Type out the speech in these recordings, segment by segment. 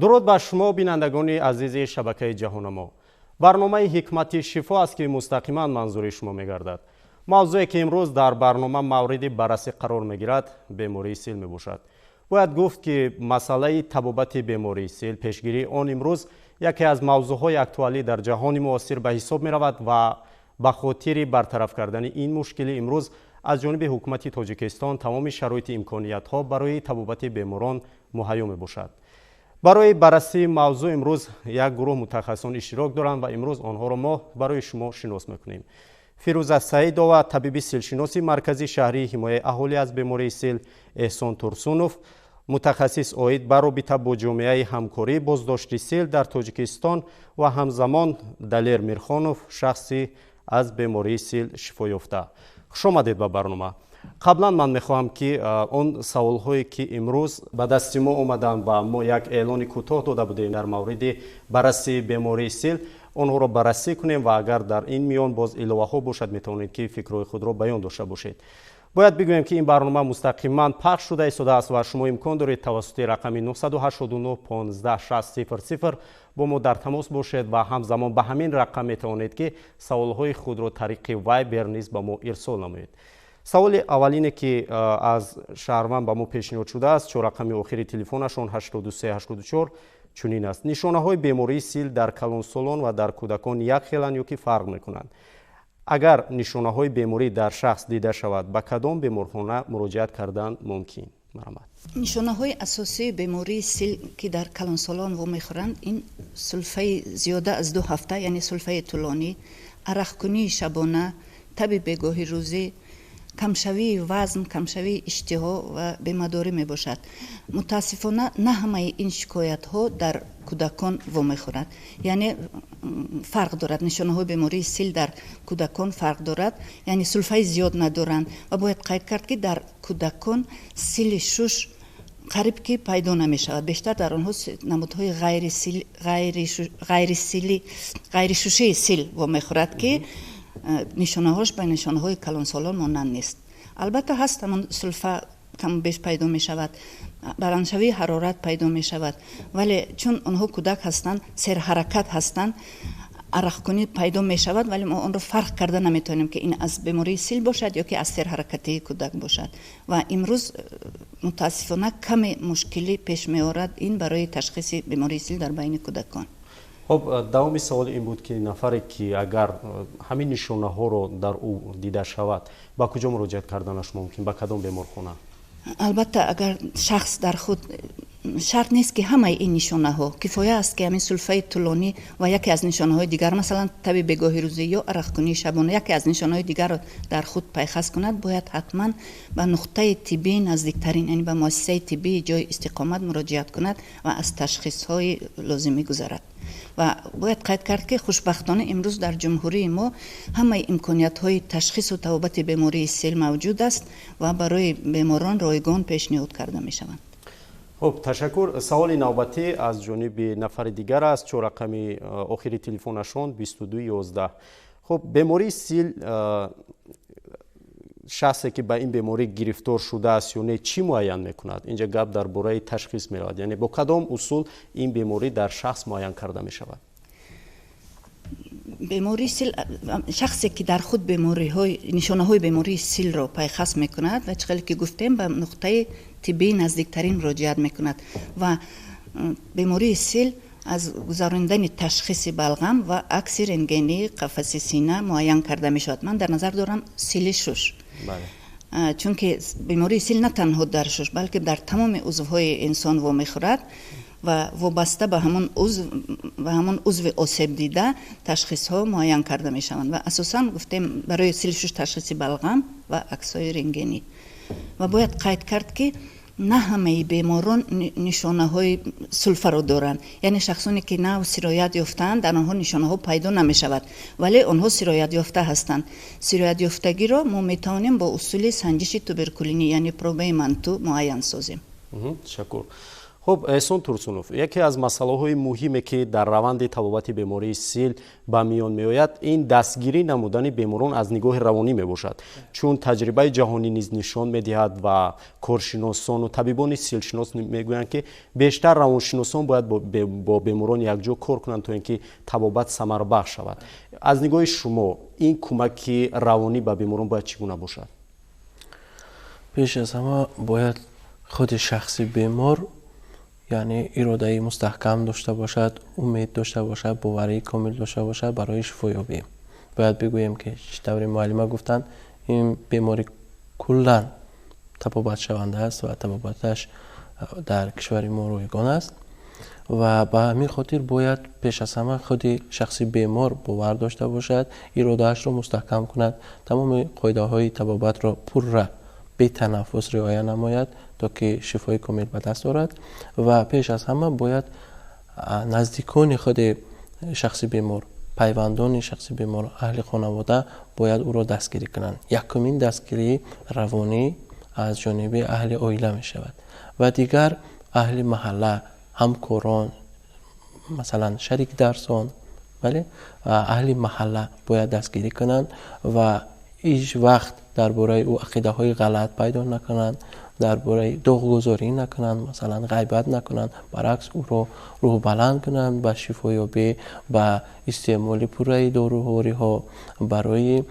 Дуруд ба шумо, бинандагони азизи шабакаи Ҷаҳонамо. Барномаи Ҳикмати шифо аст, ки мустақиман манзури шумо мегардад. Мавзӯе, ки имрӯз дар барнома мавриди баррасӣ қарор мегирад, бемории сил мебошад. Бояд гуфт, ки масъалаи табобати бемории сил, пешгирии он имрӯз яке аз мавзӯъҳои актуалӣ дар ҷаҳони муосир ба ҳисоб меравад ва ба хотири бартараф кардани ин мушкили имрӯз аз ҷониби ҳукумати Тоҷикистон тамоми шароити имкониятҳо барои табобати беморон муҳайё мебошад. Барои баррасии мавзӯъ имрӯз як гурӯҳ мутахассисон иштирок доранд ва имрӯз онҳоро мо барои шумо шинос мекунем. Фирӯза Саидова, табиби силшиноси Маркази шаҳрии ҳимояи аҳолӣ аз бемории сил, Эҳсон Турсунов, мутахассис оид ба робита бо ҷомеаи ҳамкории боздошти сил дар Тоҷикистон, ва ҳамзамон Далер Мирхонов, шахси аз бемории сил шифоёфта. Хушомадед ба барнома. Қаблан ман мехоҳам, ки он саволҳое, ки имрӯз ба дасти мо омаданд ва мо як эълони кӯтоҳ дода будем дар мавриди баррасии бемории сил, онҳоро баррасӣ кунем ва агар дар ин миён боз иловаҳо бошад, метавонед, ки фикрҳои худро баён дошта бошед. Бояд бигӯем, ки ин барнома мустақиман пахш шуда истодааст ва шумо имкон доред тавассути рақами 989 15 60 00 бо мо дар тамос бошед ва ҳамзамон ба ҳамин рақам метавонед, ки саволҳои худро тариқи Вайбер низ ба мо ирсол намоед. Саволи аввалине, ки аз шаҳрванд ба мо пешниҳод шудааст, чор рақами охири телефонашон 8384, чунин аст: нишонаҳои бемории сил дар калонсолон ва дар кӯдакон як хеланд ё ки фарқ мекунанд? Агар нишонаҳои беморӣ дар шахс дида шавад, ба кадом беморхона муроҷиат кардан мумкин? Марҳамат. Нишонаҳои асосии бемории сил, ки дар калонсолон вомехӯранд, ин сулфаи зиёда аз 2 ҳафта, яъне сулфаи тӯлонӣ, арақкунии шабона, таби бегоҳи рӯзӣ, камшавии вазн, камшавии иштиҳо ва бемадорӣ мебошад. Мутаассифона, на ҳамаи ин шикоятҳо дар кӯдакон вомехӯрад, яъне фарқ дорад. Нишонаҳои бемории сил дар кӯдакон фарқ дорад, яъне сулфаи зиёд надоранд. Ва бояд қайд кард, ки дар кӯдакон сили шуш қариб ки пайдо намешавад. Бештар дар онҳо намудҳои ғайришушии сил вомехӯрад, ки нишонаҳош ба нишонаҳои калонсолон монанд нест. Албатта, ҳаст, ҳамон сулфа каму беш пайдо мешавад, баландшавии ҳарорат пайдо мешавад, вале чун онҳо кӯдак ҳастанд, серҳаракат ҳастанд, арақкунӣ пайдо мешавад, вале мо онро фарқ карда наметавонем, ки ин аз бемории сил бошад ё ки аз серҳаракатии кӯдак бошад. Ва имрӯз мутаассифона, каме мушкилӣ пеш меорад ин барои ташхиси бемории сил дар байни кӯдакон. Хуб, давоми савол ин буд, ки нафаре, ки агар ҳамин нишонаҳоро дар ӯ дида шавад, ба куҷо муроҷиат карданаш мумкин, ба кадом беморхона? Албатта, агар шахс дар худ, шарт нест, ки ҳамаи ин нишонаҳо, кифоя аст, ки ҳамин сулфаи тӯлонӣ ва яке аз нишонаҳои дигар, масалан, таби бегоҳи рӯзӣ ё арақкунии шабона, яке аз нишонаҳои дигарро дар худ пайхас кунад, бояд ҳатман ба нуқтаи тиббии наздиктарин, яъне ба муассисаи тиббии ҷои истиқомат муроҷиат кунад ва аз ташхисҳои лозимӣ гузарад. Ва бояд қайд кард, ки хушбахтона имрӯз дар ҷумҳурии мо ҳамаи имкониятҳои ташхису табобати бемории сил мавҷуд аст ва барои беморон ройгон пешниҳод карда мешаванд. Хуб, ташаккур. Саволи навбатӣ аз ҷониби нафари дигар аст, чор рақами охири телефонашон 2211. Хуб, бемории сил, шахсе, ки ба ин беморӣ гирифтор шудааст ё не, чӣ муайян мекунад? Инҷа гап дар бораи ташхис меравад, яъне бо кадом усул ин беморӣ дар шахс муайян карда мешавад? Бемории сил, шахсе, ки дар худ нишонаҳои бемории силро пайхас мекунад ва чӣ хеле ки гуфтем, ба нуқтаи тиббии наздиктарин муроҷиат мекунад ва бемории сил аз гузаронидани ташхиси балғам ва акси рентгении қафаси сина муайян карда мешавад. Ман дар назар дорам сили шуш, чунки бемории сил на танҳо дар шуш, балки дар тамоми узвҳои инсон вомехӯрад ва вобаста ба ҳамон узв, ба ҳамон узви осебдида ташхисҳо муайян карда мешаванд. Ва асосан гуфтем, барои сили шуш ташхиси балғам ва аксҳои рентгенӣ. Ва бояд қайд кард, ки на ҳамаи беморон нишонаҳои сулфаро доранд, яъне шахсоне, ки нав сироят ёфтаанд, дар онҳо нишонаҳо пайдо намешавад, вале онҳо сироятёфта ҳастанд. Сироятёфтагиро мо метавонем бо усули санҷиши туберкулинӣ, яъне пробаи Манту, муайян созем. Ташаккур. Хуб, Эҳсон Турсунов, яке аз масъалаҳои муҳиме, ки дар раванди табобати бемории сил ба миён меояд, ин дастгирӣ намудани беморон аз нигоҳи равонӣ мебошад, чун таҷрибаи ҷаҳонӣ низ нишон медиҳад ва коршиносону табибони силшинос мегӯянд, ки бештар равоншиносон бояд бо беморон якҷо кор кунанд, то ин ки табобат самарабахш шавад. Аз нигоҳи шумо ин кӯмаки равонӣ ба беморон бояд чӣ гуна бошад? Пеш аз ҳама бояд худи шахси бемор, яъне иродаи мустаҳкам дошта бошад, умед дошта бошад, боварии комил дошта бошад барои шифоёбӣ. Бояд бигӯем, ки чӣ тавре муаллима гуфтанд, ин беморӣ куллан табобатшаванда аст ва табобаташ дар кишвари мо ройгон аст ва ба ҳамин хотир бояд пеш аз ҳама худи шахси бемор бовар дошта бошад, иродаашро мустаҳкам кунад, тамоми қоидаҳои табобатро пурра бетанаффус риоя намояд, то ки шифои комил ба даст орад. Ва пеш аз ҳама бояд наздикони худи шахси бемор, пайвандони шахси бемор, аҳли хонавода бояд ӯро дастгирӣ кунанд. Якумин дастгирии равонӣ аз ҷониби аҳли оила мешавад ва дигар аҳли маҳалла, ҳамкорон, масалан шарикдарсон, бале, аҳли маҳалла бояд дастгирӣ кунанд ва ҳеҷ вақт дар бораи ӯ ақидаҳои ғалат пайдо накунанд, дар бораи доғгузорӣ накунанд, масалан ғайбат накунанд, баръакс ӯро рӯҳбаланд кунанд ба шифоёбӣ, ба истеъмоли пурраи дорувориҳо, барои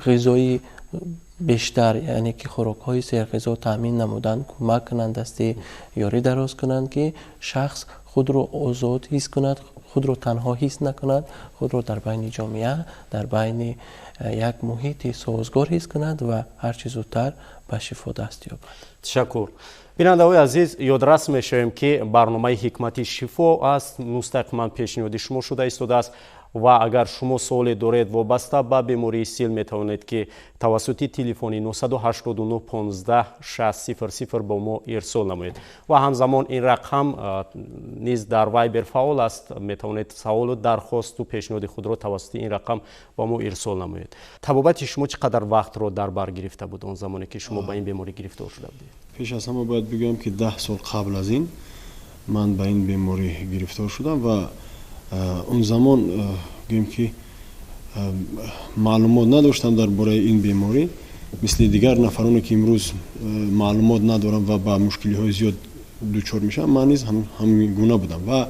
ғизои бештар, яъне ки хӯрокҳои серғизо таъмин намудан, кӯмак кунанд, дасти ёрӣ дароз кунанд, ки шахс худро озод ҳис кунад, худро танҳо ҳис накунад, худро дар байни ҷомеа, дар байни як муҳити созгор ҳис кунад ва ҳарчи зудтар ба шифо даст ёбад. Ташаккур. Бинандаҳои азиз, ёдрас мешавем, ки барномаи Ҳикмати шифо аст, мустақиман пешниҳоди шумо шуда истодааст ва агар шумо суоле доред вобаста ба бемории сил, метавонед, ки тавассути телефони 989 15 6 00 бо мо ирсол намоед ва ҳамзамон ин рақам низ дар Вайбер фаъол аст. Метавонед саволу дархосту пешниҳоди худро тавассути ин рақам ба мо ирсол намоед. Табобати шумо чӣ қадар вақтро дар бар гирифта буд, он замоне ки шумо ба ин беморӣ гирифтор шуда будед? Пеш аз ҳама бояд бигӯям, ки 10 сол қабл аз ин ман ба ин беморӣ гирифтор шудам ва он замон, гӯем ки, маълумот надоштам дар бораи ин беморӣ, мисли дигар нафароне, ки имрӯз маълумот надорам ва ба мушкилиҳои зиёд дучор мешавам, ман низ ҳамин гуна будам. Ва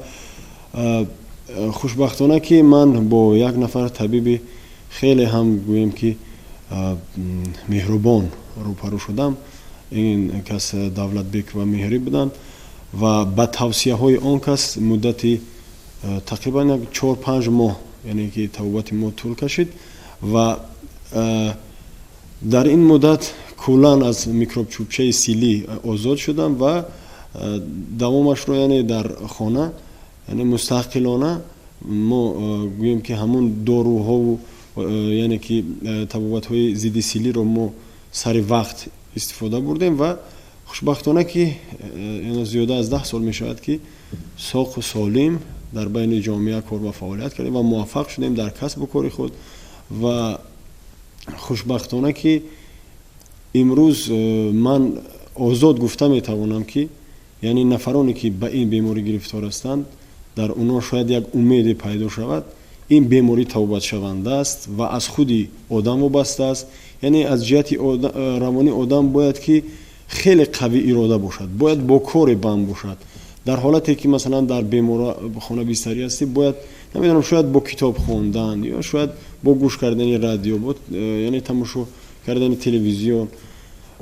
хушбахтона, ки ман бо як нафар табиби хеле ҳам, гӯем ки, меҳрубон рӯпарӯ шудам. Ин кас Давлатбек ва Меҳрӣ буданд ва ба тавсияҳои он кас муддати тақрибан як 4-5 моҳ, яъне ки табобати мо тӯл кашид ва дар ин муддат куллан аз микробчӯбчаи силӣ озод шудам ва давомашро, яъне дар хона, яъне мустақилона мо, гӯем ки, ҳамун доруҳову, яъне ки табобатҳои зидди силиро мо сари вақт истифода бурдем ва хушбахтона, ки зиёда аз 10 сол мешавад, ки соқу солим дар байни ҷомеа кор ва фаъолият кардем ва муваффақ шудем дар касбу кори худ. Ва хушбахтона, ки имрӯз ман озод гуфта метавонам, ки яъне нафароне, ки ба ин беморӣ гирифтор ҳастанд, дар онҳо шояд як умеде пайдо шавад. Ин беморӣ табобатшаванда аст ва аз худи одам вобаста аст, яъне аз ҷиҳати равонӣ одам бояд ки хеле қавӣ ирода бошад, бояд бо коре банд бошад. Дар ҳолате ки, масалан, дар беморхона бистарӣ ҳастӣ, бояд, намедонам, шояд бо китоб хондан ё шояд бо гӯш кардани радио, яъне тамошо кардани телевизион,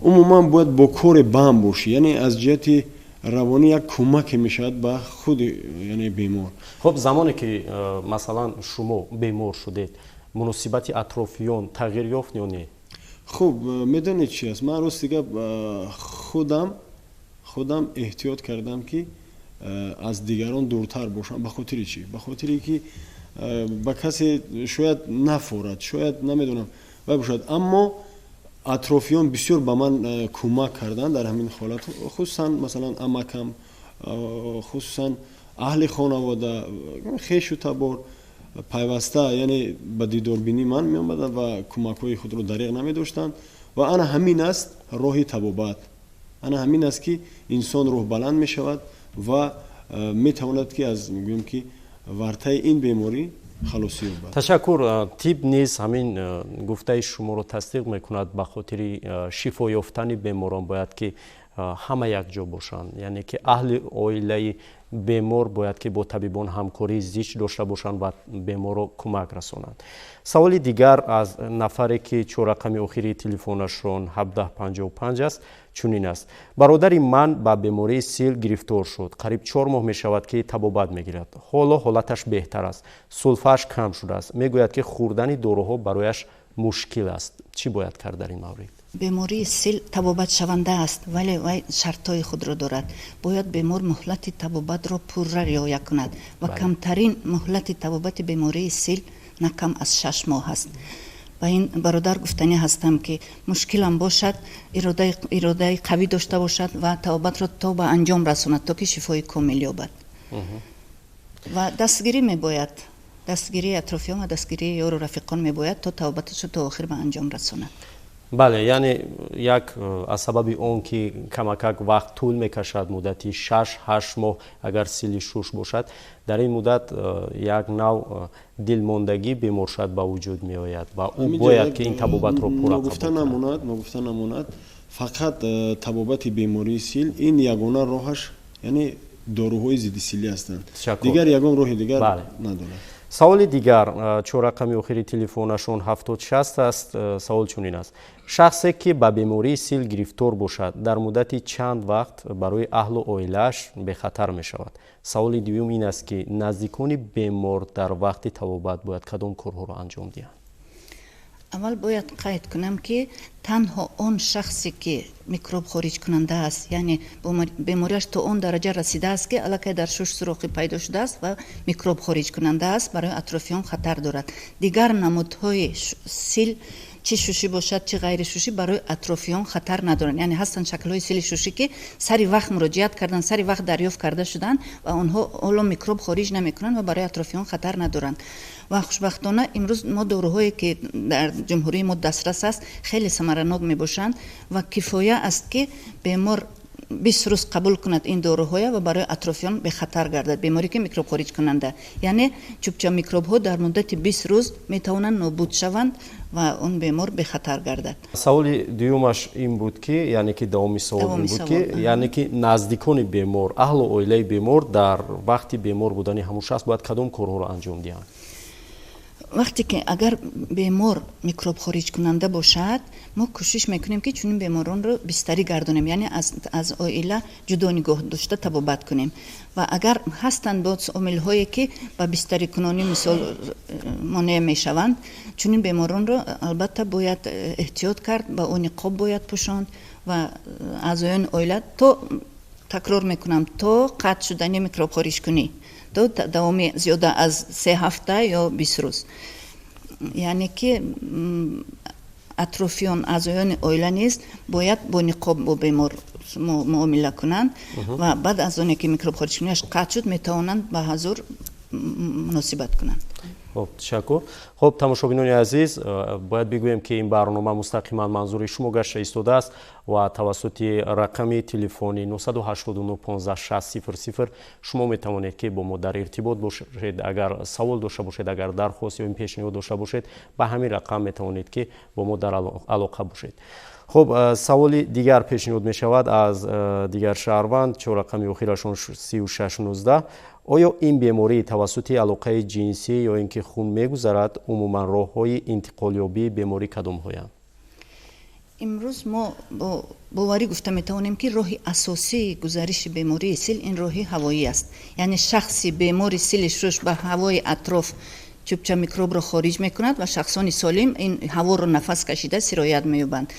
умуман бояд бо коре банд бошӣ, яъне аз ҷиҳати равонӣ як кӯмаке мешавад ба худи, яъне, бемор. Хуб, замоне ки масалан шумо бемор шудед, муносибати атрофиён тағйир ёфт ё не? Хуб, медонед чи аст? Ман, рости гап, худам эҳтиёт кардам, ки аз дигарон дуртар бошам. Ба хотири чӣ? Ба хотире ки ба касе шояд нафорад, шояд, намедонам, вай бошад. Аммо атрофиён бисёр ба ман кӯмак карданд дар ҳамин ҳолат, хусусан, масалан, амакам, хусусан аҳли хонавода, хешу табор пайваста, яъне ба дидорбинии ман меомаданд ва кӯмакҳои худро дареғ намедоштанд. Ва ана ҳамин аст роҳи табобат. Ана ҳамин аст, ки инсон рӯҳбаланд мешавад ва метавонад, ки аз, гӯем ки, вартаи ин беморӣ халосӣ ёбад. Ташаккур. Тиб низ ҳамин гуфтаи шуморо тасдиқ мекунад. Ба хотири шифо ёфтани беморон бояд, ки ҳама якҷо бошанд, яъне ки аҳли оилаи бемор бояд, ки бо табибон ҳамкории зич дошта бошанд ва беморро кӯмак расонанд. Саволи дигар аз нафаре, ки чоррақами охири телефонашон 1755 аст, чунин аст: бародари ман ба бемории сил гирифтор шуд. Қариб 4 моҳ мешавад, ки табобат мегирад. Ҳоло ҳолаташ беҳтар аст, сулфааш кам шудааст. Мегӯяд, ки хӯрдани доруҳо барояш мушкил аст. Чӣ бояд кард дар ин маврид? Бемории сил табобатшаванда аст, вале вай шартҳои худро дорад. Бояд бемор муҳлати табобатро пурра риоя кунад ва камтарин муҳлати табобати бемории сил на кам аз 6 моҳ аст. Ба ин бародар гуфтанӣ ҳастам, ки мушкилам бошад, иродаи қавӣ дошта бошад ва табобатро то ба анҷом расонад, то ки шифои комил ёбад. Ва дастгирӣ мебояд, дастгирии атрофиён ва дастгирии ёру рафиқон мебояд, то табобаташро то охир ба анҷом расонад. Бале, яъне як аз сабаби он ки камакак вақт тӯл мекашад, муддати 6-8 моҳ, агар сили шуш бошад, дар ин муддат як нав дилмондагӣ бемор шояд ба вуҷуд меояд ва ӯ бояд, ки ин табобатро пурра Ногуфта намонад, фақат табобати бемории сил ин ягона роҳаш, яъне доруҳои зидди силӣ ҳастанд, дигар ягон роҳи дигар надорад. Саволи дигар, чоррақами охири телефонашон 7060 аст. Савол чунин аст: шахсе, ки ба бемории сил гирифтор бошад, дар муддати чанд вақт барои аҳлу оилааш бехатар мешавад? Саволи дуюм ин аст, ки наздикони бемор дар вақти табобат бояд кадом корҳоро анҷом диҳанд? Аввал бояд қайд кунам, ки танҳо он шахсе, ки микроб хориҷкунанда аст, яъне бемориаш то он дараҷа расидааст, ки аллакай дар шуш сурохӣ пайдо шудааст ва микроб хориҷкунанда аст, барои атрофиён хатар дорад. Дигар намудҳои сил, чӣ шушӣ бошад, чӣ ғайришушӣ, барои атрофиён хатар надоранд. Яъне ҳастанд шаклҳои сили шушӣ, ки сари вақт муроҷиат кардан, сари вақт дарёфт карда шуданд ва онҳо ҳоло микроб хориҷ намекунанд ва барои атрофиён хатар надоранд. Ва хушбахтона имрӯз мо доруҳое, ки дар ҷумҳурии мо дастрас аст, хеле самаранок мебошанд ва кифоя аст, ки бемор 20 рӯз қабул кунад ин доруҳоя ва барои атрофиён бехатар гардад. Беморе, ки микроб хориҷкунанда, яъне чӯбча микробҳо дар муддати 20 рӯз метавонанд нобуд шаванд ва он бемор бехатар гардад. Саволи дуюмаш ин буд, ки, яъне ки давоми савол ин буд, ки яъне ки наздикони бемор, аҳлу оилаи бемор дар вақти бемор будани ҳамун шахс бояд кадом корҳоро анҷом диҳанд? Вақте ки агар бемор микроб хориҷкунанда бошад, мо кӯшиш мекунем, ки чунин беморонро бистарӣ гардонем, яъне аз оила ҷудо нигоҳ дошта табобат кунем. Ва агар ҳастанд боз омилҳое, ки ба бистарикунонӣ, мисол, монеъ мешаванд, чунин беморонро албатта бояд эҳтиёт кард, ба ӯ ниқоб бояд пӯшонд ва аъзоёни оила то, такрор мекунам, то қатъ шудани микробхориҷкунӣ, то давоми зиёда аз 3 ҳафта ё 20 рӯз, яъне ки атрофиён, аъзоёни оила низ бояд бо ниқоб бо бемор муомила кунанд ва баъд аз оне ки микробхориҷкуниаш қатъ шуд, метавонанд ба ҳазур муносибат кунанд. Хуб, ташаккур. Хуб, тамошобинони азиз, бояд бигӯем, ки ин барнома мустақиман манзури шумо гашта истодааст ва тавассути рақами телефони 989 15 60 00 шумо метавонед, ки бо мо дар иртибот бошед. Агар савол дошта бошед, агар дархост ё ин пешниҳод дошта бошед, ба ҳамин рақам метавонед, ки бо мо дар алоқа бошед. Хуб, саволи дигар пешниҳод мешавад аз дигар шаҳрванд, чор рақами охирашон 3619: оё ин беморӣ тавассути алоқаи ҷинсӣ ё ин ки хун мегузарад? Умуман роҳҳои интиқолёбии беморӣ кадомҳоянд? Имрӯз мо бо боварӣ гуфта метавонем, ки роҳи асосии гузариши бемории сил ин роҳи ҳавоӣ аст. Яъне шахси бемори сили шуш ба ҳавои атроф чӯбча микробро хориҷ мекунад ва шахсони солим ин ҳаворо нафас кашида сироят меёбанд.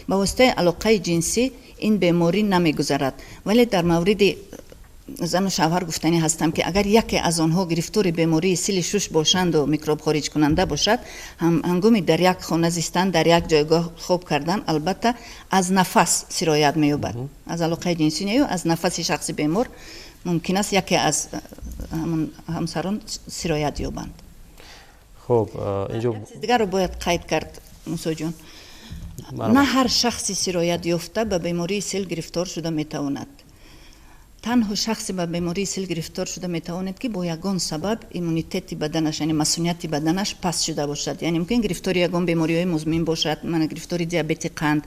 Ба воситаи алоқаи ҷинсӣ ин беморӣ намегузарад, вале дар мавриди зану шавҳар гуфтанӣ ҳастам, ки агар яке аз онҳо гирифтори бемории сили шуш бошанду микроб хориҷкунанда бошад, ҳангоми дар як хона зистан, дар як ҷойгоҳ хоб кардан, албатта аз нафас сироят меёбад. Аз алоқаи ҷинсӣ не, аз нафаси шахси бемор мумкин аст яке аз ҳамсарон сироят ёбанд. Хуб, инҷо дигарро бояд қайд кард, Мусоҷон. На ҳар шахси сироят ёфта ба бемории сил гирифтор шуда метавонад. Танҳо шахсе ба бемории сил гирифтор шуда метавонад, ки бо ягон сабаб иммунитети баданаш, яъне масунияти баданаш паст шуда бошад. Яъне мумкин гирифтори ягон бемориҳои музмин бошад, мана гирифтори диабети қанд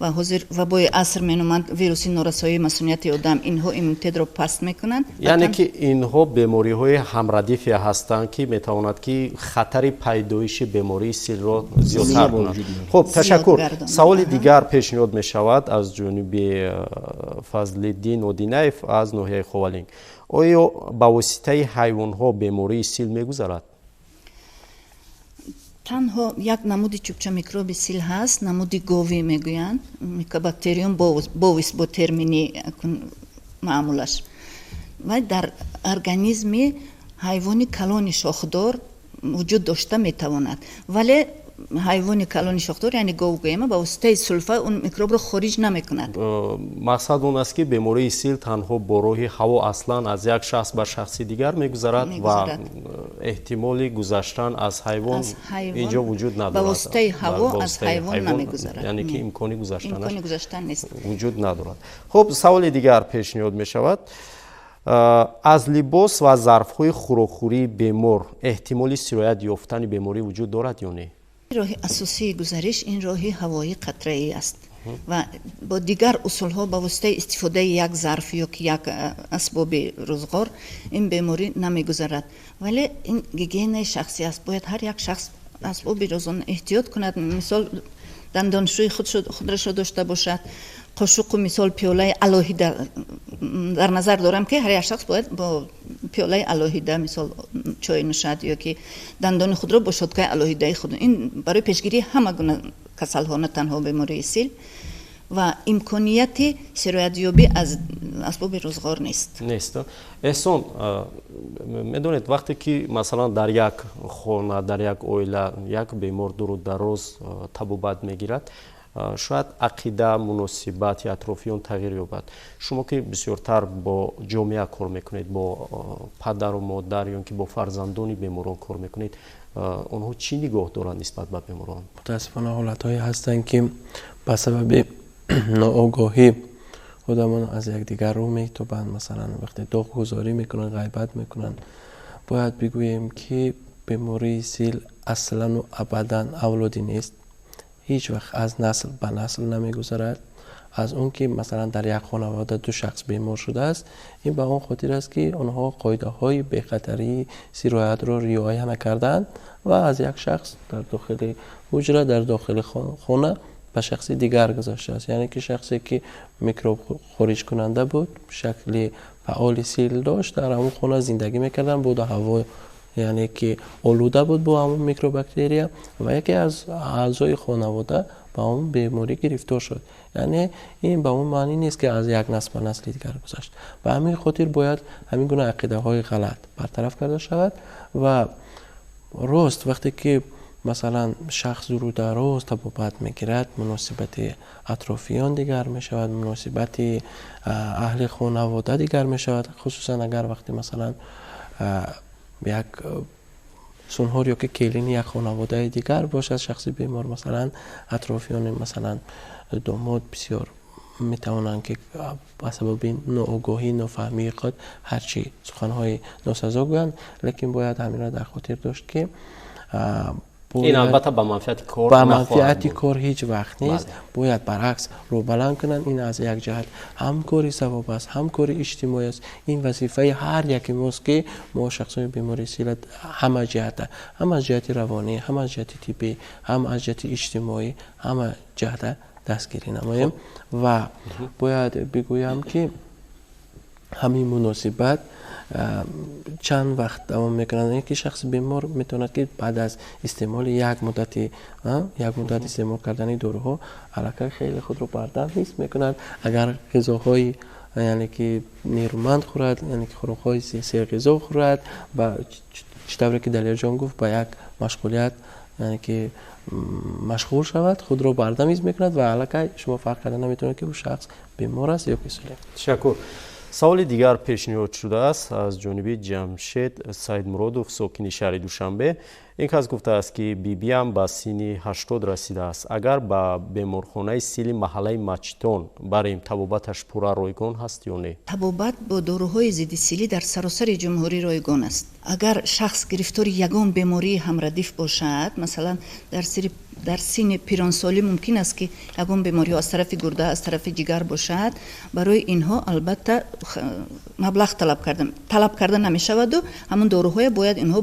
ва ҳозир вабои аср меноманд вируси норасоии масунияти одам. Инҳо иммунитетро паст мекунанд. Яъне ки инҳо бемориҳои ҳамрадифе ҳастанд, ки метавонад ки хатари пайдоиши бемории силро зиёдтар кунад. Хуб, ташаккур. Саволи дигар пешниҳод мешавад аз ҷониби Фазлиддин Одинаев аз ноҳияи Ховалинг. Оё ба воситаи ҳайвонҳо бемории сил мегузарад? Танҳо як намуди чӯбча микроби сил ҳаст, намуди говӣ мегӯянд, микобактериум бовис бо термини маъмулаш, ва дар организми ҳайвони калони шохдор вуҷуд дошта метавонад. Вале ҳайвони калони шохдор, яъне гов гӯем, ба воситаи сулфа он микробро хориҷ намекунад. Мақсад он аст, ки бемории сил танҳо бо роҳи ҳаво аслан аз як шахс ба шахси дигар мегузарад ва эҳтимоли гузаштан аз ҳайвон инҷо вуҷуд надорад. Ба воситаи ҳаво аз ҳайвон намегузарад. Яъне ки имкони гузаштанаш вуҷуд надорад. Хуб, саволи дигар пешниҳод мешавад. Аз либос ва зарфҳои хӯрокхӯрии бемор эҳтимоли сироят ёфтани беморӣ вуҷуд дорад ё не? Роҳи асосии гузариш ин роҳи ҳавоии қатраӣ аст ва бо дигар усулҳо, ба воситаи истифодаи як зарф ё ки як асбоби рӯзғор, ин беморӣ намегузарад. Вале ин гигиенаи шахсӣ аст. Бояд ҳар як шахс асбоби рӯзона эҳтиёт кунад, мисол дандоншӯи худрашо дошта бошад, қошуқу мисол пиёлаи алоҳида. Дар назар дорам, ки ҳар як шахс бояд бо пиёлаи алоҳида мисол чой нӯшад ё ки дандони худро бо щёткаи алоҳидаи худ. Ин барои пешгирии ҳама гуна касалҳо, на танҳо бемории сил. Ва имконияти сироятёбӣ аз асбоби рӯзғор нест. Нест. Эҳсон, медонед, вақте ки масалан дар як хона, дар як оила як бемор дуру дароз табобат мегирад, шояд ақида, муносибати атрофиён тағйир ёбад. Шумо ки бисёртар бо ҷомеа кор мекунед, бо падару модар ё ки бо фарзандони беморон кор мекунед, онҳо чӣ нигоҳ доранд нисбат ба беморон? Мутаассифона, ҳолатҳое ҳастанд, ки ба сабаби ноогоҳӣ одамон аз якдигар рӯ метобанд. Масалан, вақте доғгузорӣ мекунанд, ғайбат мекунанд. Бояд бигӯем, ки бемории сил аслану абадан авлодӣ нест, ҳеҷ вақт аз насл ба насл намегузарад. Аз он ки масалан дар як хонавода ду шахс бемор шудааст, ин ба он хотир аст, ки онҳо қоидаҳои бехатарии сироятро риоя накардаанд ва аз як шахс дар дохили ҳуҷра, дар дохили хона ба шахси дигар гузаштааст. Яъне ки шахсе ки микроб хориҷкунанда буд, шакли фаъоли сил дошт, дар ҳамон хона зиндагӣ мекарданд, боду ҳаво яъне ки олуда буд бо ҳамон микробактерия ва яке аз аъзои хонавода ба он беморӣ гирифтор шуд. Яъне ин ба он маънӣ нест, ки аз як насл ба насли дигар гузашт. Ба ҳамин хотир бояд ҳамин гуна ақидаҳои ғалат бартараф карда шавад. Ва рост, вақте ки масалан шахс дуру дароз табобат мегирад, муносибати атрофиён дигар мешавад, муносибати аҳли хонавода дигар мешавад, хусусан агар вақте масалан як сунҳор ё ки келини як хонаводаи дигар бошад шахси бемор. Масалан, атрофиёни, масалан домод, бисёр метавонанд, ки ба сабаби ноогоҳӣ, нофаҳмии худ ҳарчи суханҳои носазо гӯянд. Лекин бояд ҳаминро дар хотир дошт, ки ин албатта ба манфиати кор ба манфиати кор ҳеҷ вақт нест. Бояд баръакс рӯбаланд кунанд. Ин аз як ҷиҳат ҳам кори савоб аст, ҳам кори иҷтимоӣ аст. Ин вазифаи ҳар яке мост, ки мо шахсони бемори сила ҳама ҷиҳата, ҳам аз ҷиҳати равонӣ, ҳам аз ҷиҳати тиббӣ, ҳам аз ҷиҳати иҷтимоӣ, ҳама ҷиҳата дастгирӣ намоем. Ва бояд бигӯям, ки ҳамин муносибат чанд вақт давом мекунад, ки шахси бемор метавонад, ки баъд аз истеъмоли як муддати, як муддат истеъмол кардани доруҳо аллакай хеле худро бардам ҳис мекунад. Агар ғизоҳои яъне ки нерӯманд хӯрад, яъне ки хӯрокҳои серғизо хӯрад, ба чӣ тавре ки Далерҷон гуфт, ба як машғулият яъне ки машғул шавад, худро бардам ҳис мекунад ва аллакай шумо фарқ карда наметавонед, ки ӯ шахс бемор аст ё ки солим. Ташаккур. Саволи дигар пешниҳод шудааст аз ҷониби Ҷамшед Саидмуродов, сокини шаҳри Душанбе. Ин кас гуфтааст, ки бибиам ба синни 80 расидааст. Агар ба беморхонаи сили маҳаллаи Мачтон барем, табобаташ пурра ройгон ҳаст ё не? Табобат бо доруҳои зидди силӣ дар саросари ҷумҳурӣ ройгон аст. Агар шахс гирифтори ягон бемории ҳамрадиф бошад, масалан, дар синни пиронсолӣ мумкин аст, ки ягон бемориҳо аз тарафи гурда, аз тарафи ҷигар бошад, барои инҳо албатта маблағ талаб карда намешаваду ҳамон доруҳое бояд инҳо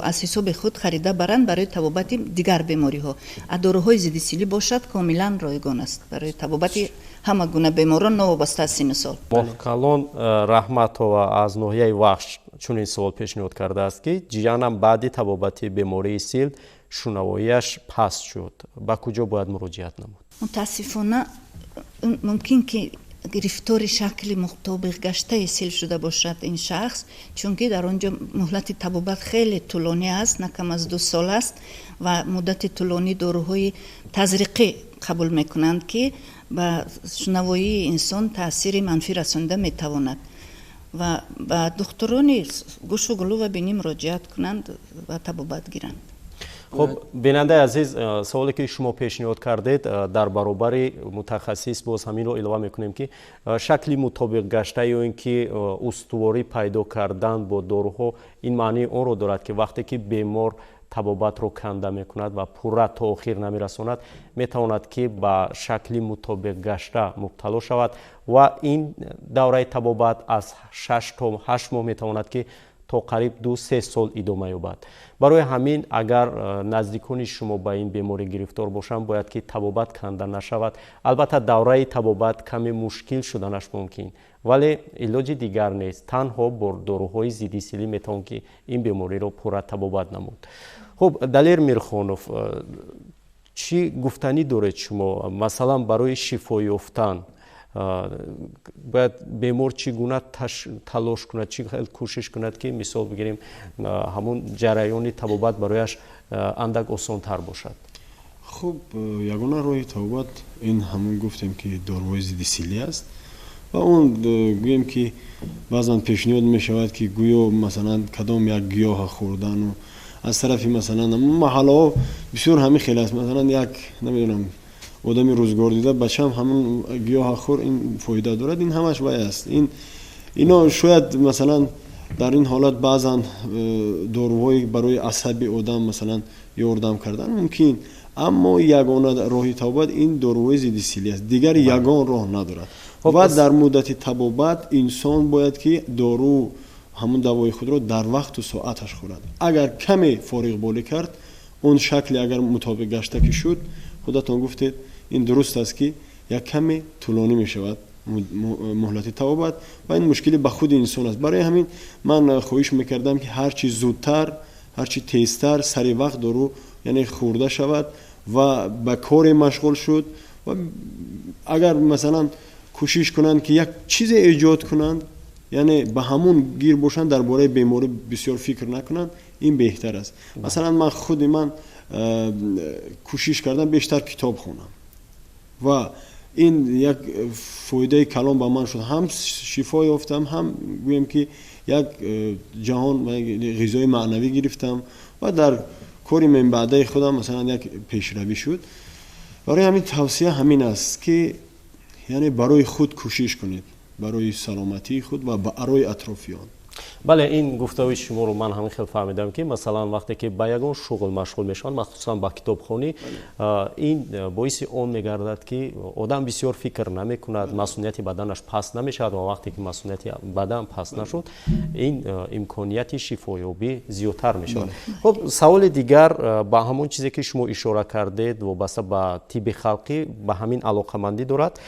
аз ҳисоби худ харида баранд барои табобати дигар бемориҳо. А доруҳои зидди силӣ бошад, комилан ройгон аст барои табобати ҳама гуна беморон, новобаста аз синну сол. Моҳкалон Раҳматова аз ноҳияи Вахш чунин суол пешниҳод кардааст, ки ҷиянам баъди табобати бемории сил шунавоияш паст шуд, ба куҷо бояд муроҷиат намуд? Мутаассифона, мумкин ки гирифтори шакли мутобиқгаштаи сил шуда бошад ин шахс, чунки дар он ҷо муҳлати табобат хеле тӯлонӣ аст, на кам аз 2 сол аст, ва муддати тӯлонӣ доруҳои тазриқӣ қабул мекунанд, ки ба шунавоии инсон таъсири манфӣ расонида метавонад, ва ба духтурони гӯшу гулӯ ва бинӣ муроҷиат кунанд ва табобат гиранд. Хуб, бинандаи азиз, саволе ки шумо пешниҳод кардед, дар баробари мутахассис боз ҳаминро илова мекунем, ки шакли мутобиқгашта ё ин ки устуворӣ пайдо кардан бо доруҳо, ин маънии онро дорад, ки вақте ки бемор табобатро канда мекунад ва пурра то охир намерасонад, метавонад, ки ба шакли мутобиқгашта мубтало шавад, ва ин давраи табобат аз 6 то 8 моҳ метавонад, ки то қариб 2-3 сол идома ёбад. Барои ҳамин, агар наздикони шумо ба ин беморӣ гирифтор бошанд, бояд ки табобат канда нашавад. Албатта, давраи табобат каме мушкил шуданаш мумкин, вале илоҷи дигар нест. Танҳо бо доруҳои зидди силӣ метавон, ки ин бемориро пурра табобат намуд. Хуб, Далер Мирхонов, чӣ гуфтанӣ доред шумо? Масалан, барои шифо ёфтан бояд бемор чӣ гуна талош кунад, чӣ хел кӯшиш кунад, ки, мисол бигирем, ҳамун ҷараёни табобат барояш андак осонтар бошад? Хуб, ягона роҳи табобат ин ҳамун гуфтем, ки доруҳои зидди силӣ аст. Ва он гӯем, ки баъзан пешниҳод мешавад, ки гӯё масалан кадом як гиёҳа хӯрдану аз тарафи масалан маҳаллаҳо бисёр ҳамин хел аст. Масалан, як намедонам одами рӯзгор дида бачам ҳамун гиёҳа хӯр, ин фоида дорад. Ин ҳамаш вай аст. Ин ино шояд масалан дар ин ҳолат баъзан доруҳои барои асаби одам масалан ёрдам кардан мумкин, аммо ягона роҳи табобат ин доруҳои зидди силӣ аст, дигар ягон роҳ надорад. Ва дар муддати табобат инсон бояд, ки дору ҳамун давои худро дар вақту соаташ хӯрад. Агар каме фориғболӣ кард, он шакле агар мутобиқ гашта ки шуд, худатон гуфтед, ин дуруст аст, ки як каме тӯлонӣ мешавад муҳлати табобат, ва ин мушкилӣ ба худи инсон аст. Барои ҳамин ман хоҳиш мекардам, ки ҳарчи зудтар, ҳарчи тезтар, сари вақт дору яъне хӯрда шавад ва ба коре машғул шуд. Ва агар масалан кӯшиш кунанд, ки як чизе эҷод кунанд, яъне ба ҳамун гир бошанд, дар бораи беморӣ бисёр фикр накунанд, ин беҳтар аст. Масалан, ман худи ман кӯшиш кардам бештар китоб хонам, ва ин як фоидаи калон ба ман шуд. Ҳам шифо ёфтам, ҳам гӯем, ки як ҷаҳон ғизои маънавӣ гирифтам ва дар кори минбаъдаи худам масалан як пешравӣ шуд. Барои ҳамин тавсия ҳамин аст, ки яъне барои худ кӯшиш кунед, барои саломатии худ ва барои атрофиён. Бале, ин гуфтаҳои шуморо ман ҳамин хел фаҳмидам, ки масалан вақте ки ба ягон шуғл машғул мешаванд, махсусан ба китобхонӣ, ин боиси он мегардад, ки одам бисёр фикр намекунад, масунияти баданаш паст намешавад, ва вақте ки масунияти бадан паст нашуд, ин имконияти шифоёбӣ зиёдтар мешавад. Хуб, саволи дигар ба ҳамон чизе, ки шумо ишора кардед, вобаста ба тибби халқӣ, ба ҳамин алоқамандӣ дорад.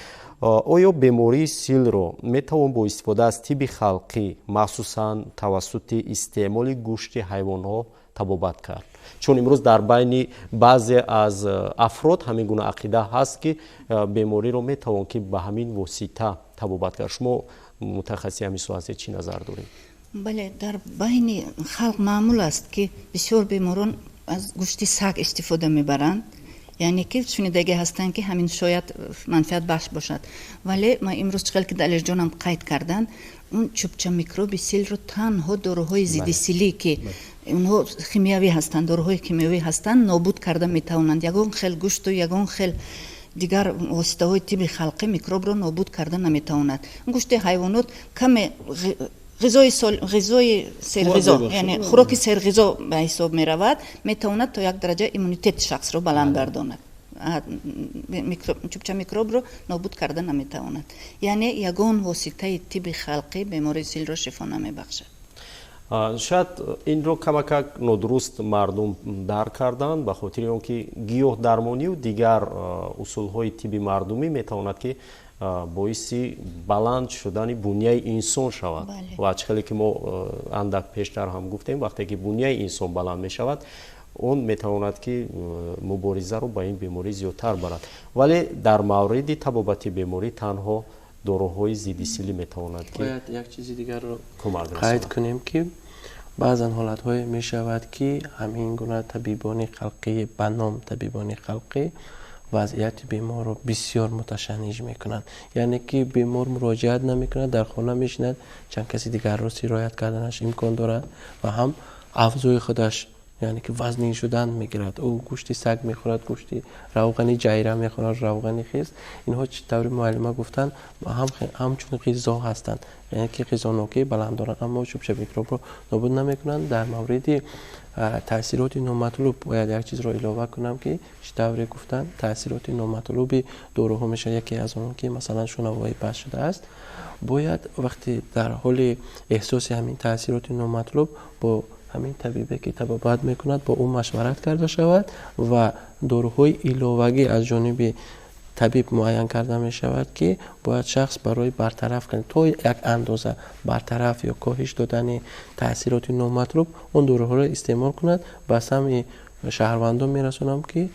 Оё бемории силро метавон бо истифода аз тибби халқӣ, махсусан тавассути истеъмоли гӯшти ҳайвонҳо, табобат кард? Чун имрӯз дар байни баъзе аз афрод ҳамин гуна ақида ҳаст, ки бемориро метавон, ки ба ҳамин восита табобат кард. Шумо мутахассиси ҳамин соҳа ҳастед, чӣ назар доред? Бале, дар байни халқ маъмул аст, ки бисёр беморон аз гӯшти саг истифода мебаранд. Яъне ки шунидагӣ ҳастанд, ки ҳамин шояд манфиатбахш бошад, вале ма имрӯз чӣ хел ки Далерҷонам қайд карданд, он чӯбча микроби силро танҳо доруҳои зидди силӣ, ки онҳо химиявӣ ҳастанд, доруҳои химиявӣ ҳастанд, нобуд карда метавонанд. Ягон хел гӯшту ягон хел дигар воситаҳои тибби халқӣ микробро нобуд карда наметавонад. Гӯшти ҳайвонот каме ғизои серғизо, яъне хӯроки серғизо ба ҳисоб меравад, метавонад то як дараҷа иммунитети шахсро баланд бардонад, чӯбча микробро нобуд карда наметавонад. Яъне ягон воситаи тибби халқӣ бемории силро шифо намебахшад. Шояд инро камакак нодуруст мардум дарк карданд, ба хотири он ки гиёҳдармонию дигар усулҳои тибби мардумӣ метавонад, ки боиси баланд шудани бунияи инсон шавад. Ва чӣ хеле ки мо андак пештар ҳам гуфтем, вақте ки бунияи инсон баланд мешавад, он метавонад, ки муборизаро ба ин беморӣ зиёдтар барад. Вале дар мавриди табобати беморӣ танҳо доруҳои зидди силӣ метавонад, ки Бояд як чизи дигарро кӯмак қайд расонад. кунем, ки баъзан ҳолатҳое мешавад, ки ҳамин гуна табибони халқӣ, ба ном табибони халқӣ, вазъияти беморро бисёр муташанниҷ мекунанд. Яъне ки бемор муроҷиат намекунад, дар хона мешинад, чанд каси дигарро сироят карданаш имкон дорад ва ҳам авзои худаш, яъне ки вазнин шудан мегирад. Ӯ гӯшти саг мехӯрад, гӯшти равғани ҷайра мехӯрад, равғани хирс. Инҳо, чӣ таври муаллима гуфтанд, ҳамчун ғизо ҳастанд, яъне ки ғизонокии баланд доранд, аммо чӯбча микробро нобуд намекунанд. Дар мавриди таъсироти номатлуб бояд як чизро илова кунам, ки чӣ тавре гуфтанд, таъсироти номатлуби доруҳо мешавад. Яке аз онҳо, ки масалан шунавоӣ паст шудааст, бояд вақте дар ҳоли эҳсоси ҳамин таъсироти номатлуб бо ҳамин табибе, ки табобат мекунад, бо ӯ машварат карда шавад ва доруҳои иловагӣ аз ҷониби табиб муайян карда мешавад, ки бояд шахс барои бартараф кардан, то як андоза бартараф ё коҳиш додани таъсироти номатлуб он доруҳоро истеъмол кунад. Ба самъи шаҳрвандон мерасонам, ки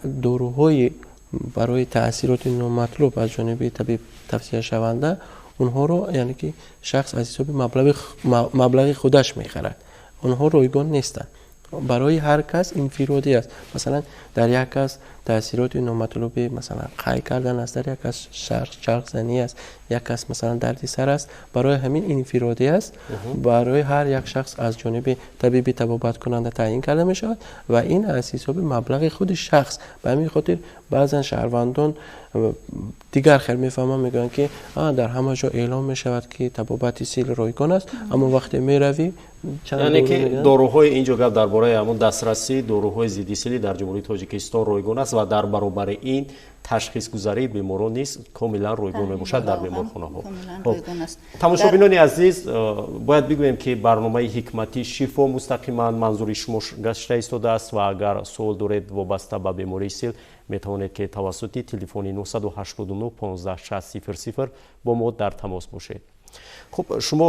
доруҳои барои таъсироти номатлуб аз ҷониби табиб тавсияшаванда, онҳоро, яъне ки шахс аз ҳисоби маблағи худаш мехарад, онҳо ройгон нестанд, барои ҳар кас инфиродӣ аст. Масалан, дар як кас таъсироти номатлуби, масалан, қай кардан аст, дар як кас чархзанӣ аст, як кас, масалан, дарди сар аст. Барои ҳамин инфиродӣ аст, барои ҳар як шахс аз ҷониби табиби табобаткунанда таъйин карда мешавад ва ин аз ҳисоби маблағи худи шахс. Ба ҳамин хотир баъзан шаҳрвандон дигар хел мефаҳманд, мегӯянд, ки дар ҳама ҷо эълон мешавад, ки табобати сил ройгон аст, аммо вақте меравӣ Яъне ки доруҳои, инҷо гап дар бораи ҳамон дастрасии доруҳои зидди силӣ дар Ҷумҳурии Тоҷикистон ройгон аст ва дар баробари ин ташхисгузарии беморон низ комилан ройгон мебошад дар беморхонаҳо. Тамошобинони азиз, бояд бигӯем, ки барномаи «Ҳикмати шифо» мустақиман манзури шумо гашта истодааст ва агар суол доред вобаста ба бемории сил, метавонед, ки тавассути телефони 989 15 60 00 бо мо дар тамос бошед. Хуб, шумо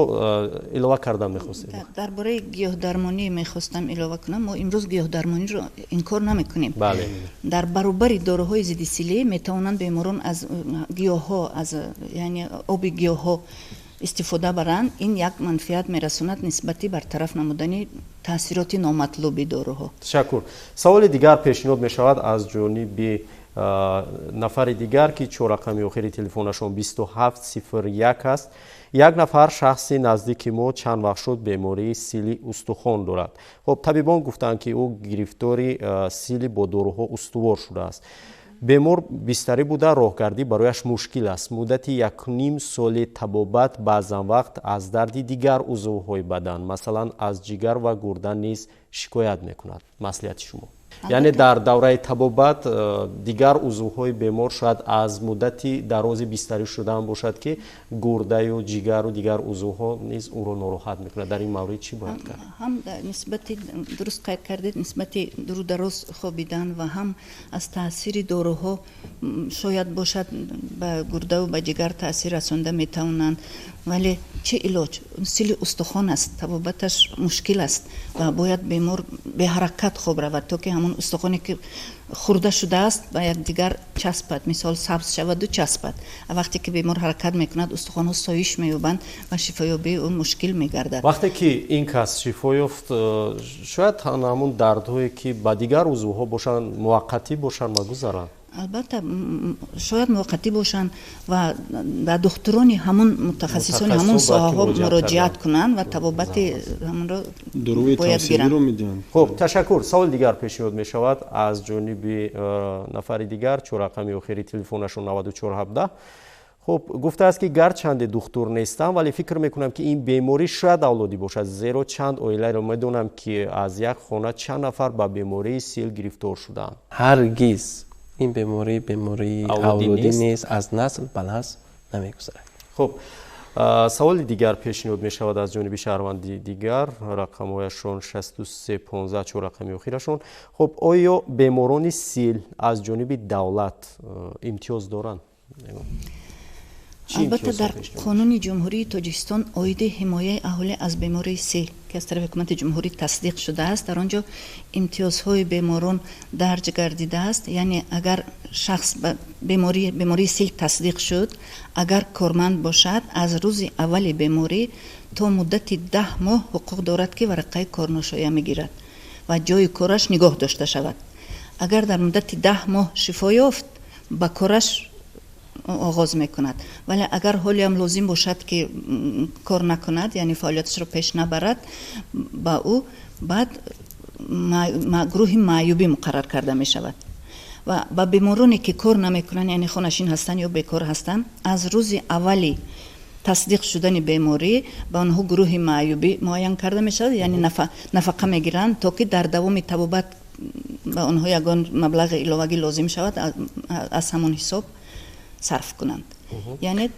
илова кардан мехостед. Дар бораи гиёҳдармонӣ мехостам илова кунам. Мо имрӯз гиёҳдармониро инкор намекунем. Дар баробари доруҳои зиддисилӣ метавонанд беморон аз гиёҳҳо, аз, яъне оби гиёҳҳо истифода баранд. Ин як манфиат мерасонад нисбати бартараф намудани таъсироти номатлуби доруҳо. Ташаккур. Саволи дигар пешниҳод мешавад аз ҷониби нафари дигар, ки чоррақами охири телефонашон 2701 аст. Як нафар шахси наздики мо чанд вақт шуд бемории сили устухон дорад. Хуб, табибон гуфтанд, ки ӯ гирифтори сили бо доруҳо устувор шудааст. Бемор бистарӣ буда, роҳгардӣ барояш мушкил аст. Муддати 1,5 соли табобат баъзан вақт аз дарди дигар узвҳои бадан, масалан аз ҷигар ва гурда низ шикоят мекунад. Маслиҳати шумо? Яъне дар давраи табобат дигар узвҳои бемор, шояд аз муддати дарози бистарӣ шудан бошад, ки гурдаю ҷигару дигар узвҳо низ ӯро нороҳат мекунад. Дар ин маврид чӣ бояд кард? Ҳам нисбати, дуруст қайд кардед, нисбати дуру дароз хобидан ва ҳам аз таъсири доруҳо шояд бошад, ба гурдаву ба ҷигар таъсир расонда метавонанд. Вале чӣ илоҷ? Сили устухон аст, табобаташ мушкил аст ва бояд бемор беҳаракат хоб равад, то ки ҳамон устухоне ки хӯрда шудааст, ба якдигар часпад, мисол сабз шаваду часпад. Вақте ки бемор ҳаракат мекунад, устухонҳо соиш меёбанд ва шифоёбии ӯ мушкил мегардад. Вақте ки ин кас шифо ёфт, шояд ҳамун дардҳое ки ба дигар узвҳо бошанд, муваққатӣ бошанд ва гузаранд. Албатта, шояд муваққатӣ бошанд ва ба духтурони ҳамун, мутахассисони ҳамун соҳаҳо муроҷиат кунанд ва табобати ҳамонро бояд гиранд. Хуб, ташаккур. Саволи дигар пешниҳод мешавад аз ҷониби нафари дигар, чоррақами охири телефонашон 9417. Хуб, гуфтааст, ки гарчанде духтур нестам, вале фикр мекунам, ки ин беморӣ шояд авлодӣ бошад, зеро чанд оилаеро медонам, ки аз як хона чанд нафар ба бемории сил гирифтор шудаанд. Ҳаргиз ин беморӣ бемории авлодӣ нест, аз насл ба насл намегузарад. Хуб, саволи дигар пешниҳод мешавад аз ҷониби шаҳрванди дигар, рақамҳояшон 6315, чор рақами охирашон. Хуб, оё беморони сил аз ҷониби давлат имтиёз доранд? Албатта, дар Қонуни Ҷумҳурии Тоҷикистон оиди ҳимояи аҳолӣ аз бемории сил, ки аз тарафи ҳукумати ҷумҳурӣ тасдиқ шудааст, дар он ҷо имтиёзҳои беморон дарҷ гардидааст. Яъне агар шахс ба бемории сил тасдиқ шуд, агар корманд бошад, аз рӯзи аввали беморӣ то муддати 10 моҳ ҳуқуқ дорад, ки варақаи корношоя мегирад ва ҷои кораш нигоҳ дошта шавад. Агар дар муддати 10 моҳ шифо ёфт, ба кораш оғоз мекунад, вале агар ҳолиам лозим бошад, ки кор накунад, яъне фаъолияташро пеш набарад, ба ӯ баъд гурӯҳи маъюбӣ муқаррар карда мешавад. Ва ба бемороне ки кор намекунанд, яъне хонашин ҳастанд ё бекор ҳастанд, аз рӯзи аввали тасдиқ шудани беморӣ ба онҳо гурӯҳи маъюбӣ муайян карда мешавад, яъне нафақа мегиранд, то ки дар давоми табобат ба онҳо ягон маблағи иловагӣ лозим шавад, аз ҳамон ҳисоб сарф кунанд. Яъне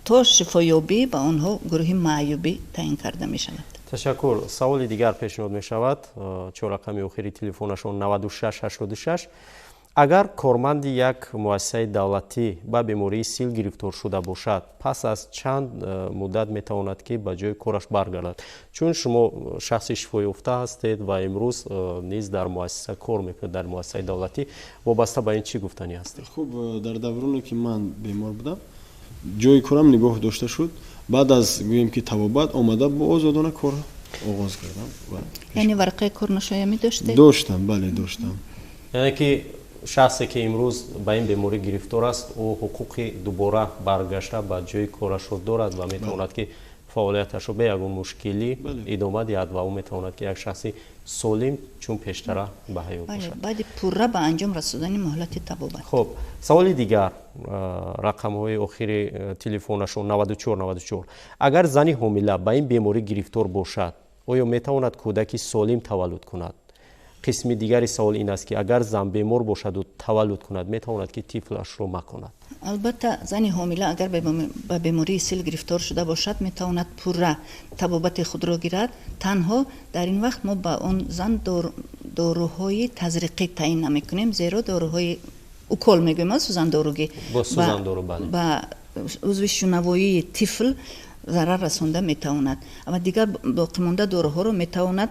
то шифоёбӣ ба онҳо гурӯҳи маъюбӣ таъин карда мешавад. Ташаккур. Саволи дигар пешниҳод мешавад, чор рақами охири телефонашон 9686. Агар корманди як муассисаи давлатӣ ба бемории сил гирифтор шуда бошад, пас аз чанд муддат метавонад, ки ба ҷои кораш баргардад? Чун шумо шахси шифоёфта ҳастед ва имрӯз низ дар муассиса кор мекунед, дар муассисаи давлатӣ, вобаста ба ин чӣ гуфтанӣ ҳастед? Хуб, дар давроне ки ман бемор будам, ҷои корам нигоҳ дошта шуд. Баъд аз, гӯем ки, табобат омада, бо озодона кор оғоз кардам. Яъне варақаи корношоя медоштед? Доштам, бале, доштам. Яъне ки шахсе ки имрӯз ба ин беморӣ гирифтор аст, ӯ ҳуқуқи дубора баргашта ба ҷои корашро дорад ва метавонад, ки фаъолияташро бе ягон мушкилӣ идома диҳад, ва ӯ метавонад, ки як шахси солим чун пештара ба ҳаёт бошад. Баъди пурра ба анҷом расодани муҳлати табобат. Хуб, саволи дигар, рақамҳои охири телефонашон 9494. Агар зани ҳомила ба ин беморӣ гирифтор бошад, оё метавонад кӯдаки солим таваллуд кунад? Қисми дигари савол ин аст, ки агар зан бемор бошаду таваллуд кунад, метавонад, ки тифлашро маконад? Албатта, зани ҳомила агар ба бемории сил гирифтор шуда бошад, метавонад пурра табобати худро гирад. Танҳо дар ин вақт мо ба он зан доруҳои тазриқӣ таъин намекунем, зеро доруҳои укол мегӯем, сӯзандоругӣ, ба узви шунавоии тифл зарар расонда метавонад ва дигар боқимонда доруҳоро метавонад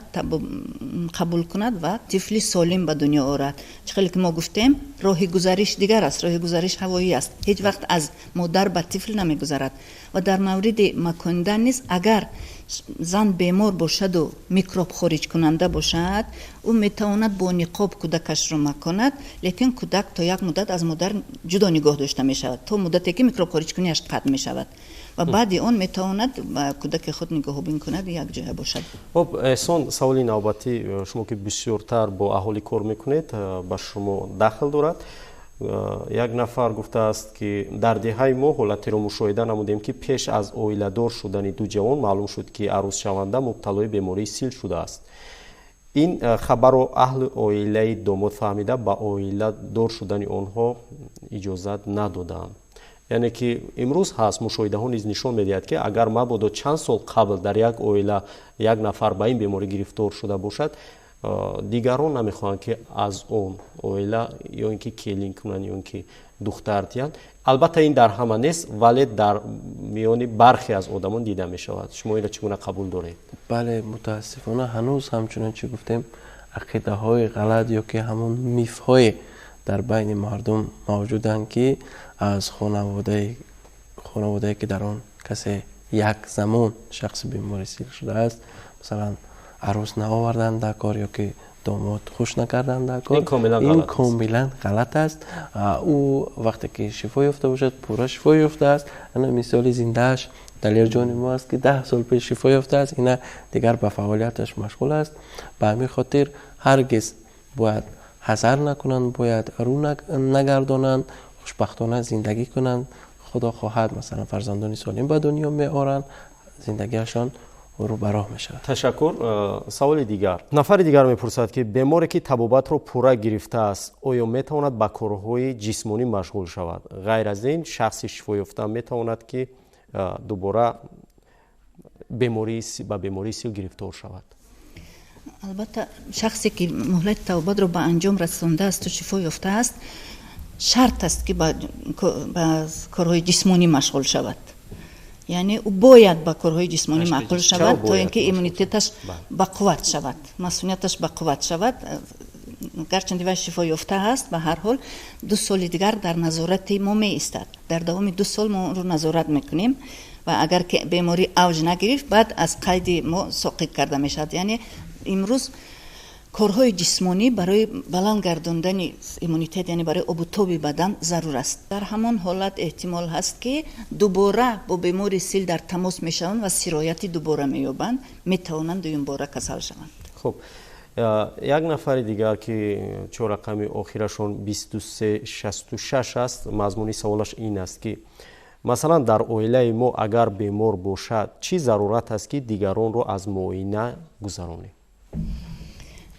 қабул кунад ва тифли солим ба дунё орад. Чӣ хеле ки мо гуфтем, роҳи гузариш дигар аст, роҳи гузариш ҳавоӣ аст, ҳеҷ вақт аз модар ба тифл намегузарад. Ва дар мавриди макондан низ, агар зан бемор бошаду микроб хориҷкунанда бошад, ӯ метавонад бо ниқоб кӯдакашро маконад, лекин кӯдак то як муддат аз модар ҷудо нигоҳ дошта мешавад, то муддате ки микроб хориҷкуниаш қатъ мешавад, ва баъди он метавонад ба кӯдаки худ нигоҳубин кунад, якҷоя бошад. Хуб, Эҳсон, саволи навбатӣ, шумо ки бисёртар бо аҳолӣ кор мекунед, ба шумо дахл дорад. Як нафар гуфтааст, ки дар деҳаи мо ҳолатеро мушоҳида намудем, ки пеш аз оиладор шудани ду ҷавон маълум шуд, ки арӯсшаванда мубталои бемории сил шудааст. Ин хабарро аҳли оилаи домод фаҳмида, ба оиладор шудани онҳо иҷозат надоданд. Яъне ки имрӯз ҳаст, мушоҳидаҳо низ нишон медиҳад, ки агар мабодо чанд сол қабл дар як оила як нафар ба ин беморӣ гирифтор шуда бошад, Дигарон намехоҳанд, ки аз он оила ё ин ки келин кунанд, ё ин ки духтар диҳанд. Албатта, ин дар ҳама нест, вале дар миёни бархе аз одамон дида мешавад. Шумо инро чӣ гуна қабул доред? Бале, мутаассифона, ҳанӯз ҳамчунон чӣ гуфтем, ақидаҳои ғалат ё ки ҳамон мифҳое дар байни мардум мавҷуданд, ки аз хонаводае, ки дар он касе як замон шахси бемори сил шудааст, масалан, арӯс наоварданд дар кор ё ки домод хуш накарданд дар кор. Ин комилан ғалат аст. Ӯ вақте ки шифо ёфта бошад, пурра шифо ёфтааст. Ана мисоли зиндааш Далерҷони мо аст, ки 10 сол пеш шифо ёфтааст, ина дигар ба фаъолияташ машғул аст. Ба ҳамин хотир ҳаргиз бояд ҳазар накунанд, бояд рӯ нагардонанд, хушбахтона зиндагӣ кунанд. Худо хоҳад, масалан, фарзандони солим ба дунё меоранд, зиндагиашон рӯ ба роҳ мешавад. Ташаккур. Саволи дигар, нафари дигар мепурсад, ки беморе, ки табобатро пурра гирифтааст, оё метавонад ба корҳои ҷисмонӣ машғул шавад? Ғайр аз ин, шахси шифоёфта метавонад, ки дубора ба бемории сил гирифтор шавад? Албатта, шахсе, ки муҳлати табобатро ба анҷом расондаасту шифо ёфтааст, шарт аст, ки ба корҳои ҷисмонӣ машғул шавад. Яъне ӯ бояд ба корҳои ҷисмонӣ машғул шавад, то ин ки иммунитеташ бақувват шавад, масунияташ бақувват шавад. Гарчанде вай шифо ёфта аст, ба ҳар ҳол 2 соли дигар дар назорати мо меистад. Дар давоми 2 сол мо онро назорат мекунем ва агар ки беморӣ авҷ нагирифт, баъд аз қайди мо соқит карда мешавад. Яъне имрӯз корҳои ҷисмонӣ барои баланд гардондани иммунитет, яъне барои обутоби бадан зарур аст. Дар ҳамон ҳолат эҳтимол ҳаст, ки дубора бо бемори сил дар тамос мешаванд ва сирояти дубора меёбанд, метавонанд дуюмбора касал шаванд. Хуб, як нафари дигар, ки чор рақами охирашон 2366 аст, мазмуни саволаш ин аст, ки масалан, дар оилаи мо агар бемор бошад, чӣ зарурат аст, ки дигаронро аз муоина гузаронем?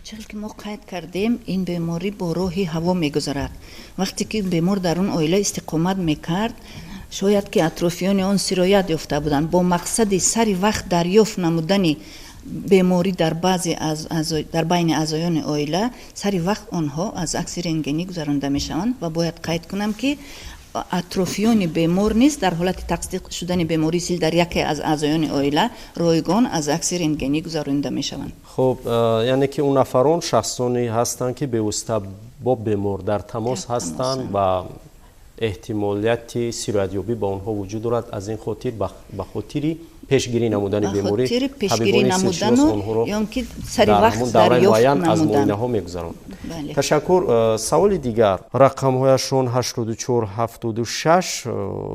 Чӣ ки мо қайд кардем, ин беморӣ бо роҳи ҳаво мегузарад. Вақте ки бемор дар он оила истиқомат мекард, шояд ки атрофиёни он сироят ёфта буданд. Бо мақсади сари вақт дарёфт намудани беморӣ дар байни аъзоёни оила, сари вақт онҳо аз акси рентгенӣ гузаронда мешаванд. Ва бояд қайд кунам, ки атрофиёни бемор низ дар ҳолати тасдиқ шудани бемории сил дар яке аз аъзоёни оила ройгон аз акси рентгенӣ гузаронида мешаванд. Хуб, яъне ки он нафарон шахсоне ҳастанд, ки бевосита бо бемор дар тамос ҳастанд ва эҳтимолияти сироятёбӣ ба онҳо вуҷуд дорад. Аз ин хотир, ба хотири пешгирӣ намудани беморӣ, пешгирӣ намудану ё ки сари вақт давраи муайян аз муоинаҳо мегузаронанд. Ташаккур. Саволи дигар, рақамҳояшон 8476: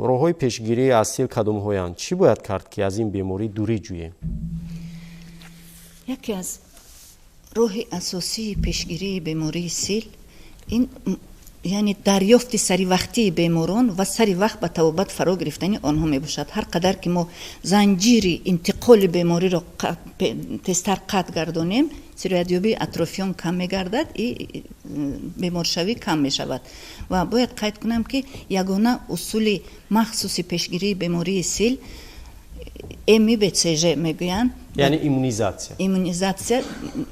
роҳҳои пешгирӣ аз сил кадомҳоянд? Чӣ бояд кард, ки аз ин беморӣ дурӣ ҷӯем? Яке аз роҳи асосии пешгирии бемории сил ин, яъне, дарёфти саривақтии беморон ва сари вақт ба табобат фаро гирифтани онҳо мебошад. Ҳар қадар ки мо занҷири интиқоли бемориро тезтар қатъ гардонем, сироятёбии атрофиён кам мегардад и беморшавӣ кам мешавад. Ва бояд қайд кунам, ки ягона усули махсуси пешгирии бемории сил ЭМИ БЦЖ мегӯянд. Яъне иммунизатсия. Иммунизатсия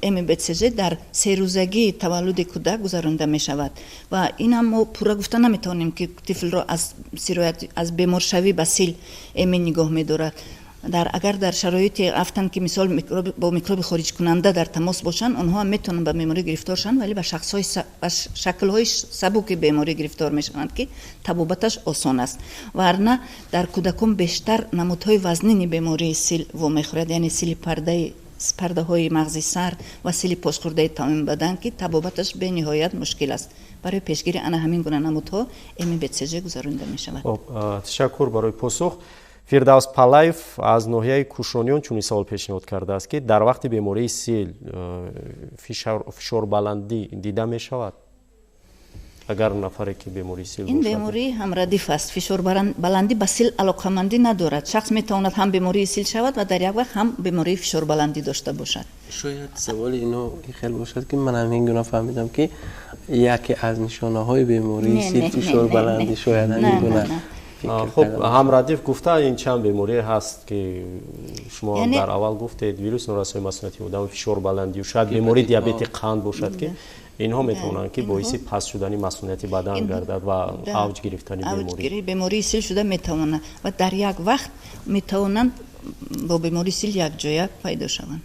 ЭМИ БЦЖ дар 3 рӯзагии таваллуди кӯдак гузаронида мешавад. Ва инам мо пурра гуфта наметавонем, ки тифлро аз сироят, аз беморшавӣ ба сил эмин нигоҳ медорад. Дар агар дар шароите афтанд, ки мисол бо микроби хориҷкунанда дар тамос бошанд, онҳо ҳам метавонанд ба беморӣ гирифтор шаванд, вале ба шаклҳои сабуки беморӣ гирифтор мешаванд, ки табобаташ осон аст. Вагарна дар кӯдакон бештар намудҳои вазнини бемории сил вомехӯрад, яъне сили пардаҳои мағзи сар ва сили пошхӯрдаи тамоми бадан, ки табобаташ бениҳоят мушкил аст. Барои пешгирии ана ҳамин гуна намудҳо ЭМИ БЦЖ гузаронида мешавад. Ташаккур барои посух. Фирдавс Палаев аз ноҳияи Кушониён чунин савол пешниҳод кардааст, ки дар вақти бемории сил фишорбаландӣ дида мешавад, агар нафаре, ки бемории сил Ин беморӣ ҳамрадиф аст. Фишорбаландӣ ба сил алоқамандӣ надорад. Шахс метавонад ҳам бемории сил шавад ва дар як вақт ҳам бемории фишорбаландӣ дошта бошад. Шояд саволи ино ин хел бошад, ки ман ҳамин гуна фаҳмидам, ки яке аз нишонаҳои бемории сил фишорбаландӣ, шояд ҳамин гуна. Хуб, ҳамрадиф гуфта, ин чанд беморӣ ҳаст, ки шумо дар аввал гуфтед: вируси норасои масунияти одам, фишор баландию шояд бемории диабети қанд бошад, ки инҳо метавонанд, ки боиси паст шудани масунияти бадан гардад ва авҷ гирифтани беморӣ. Бемории сил шуда метавонад ва дар як вақт метавонанд бо бемории сил якҷоя пайдо шаванд.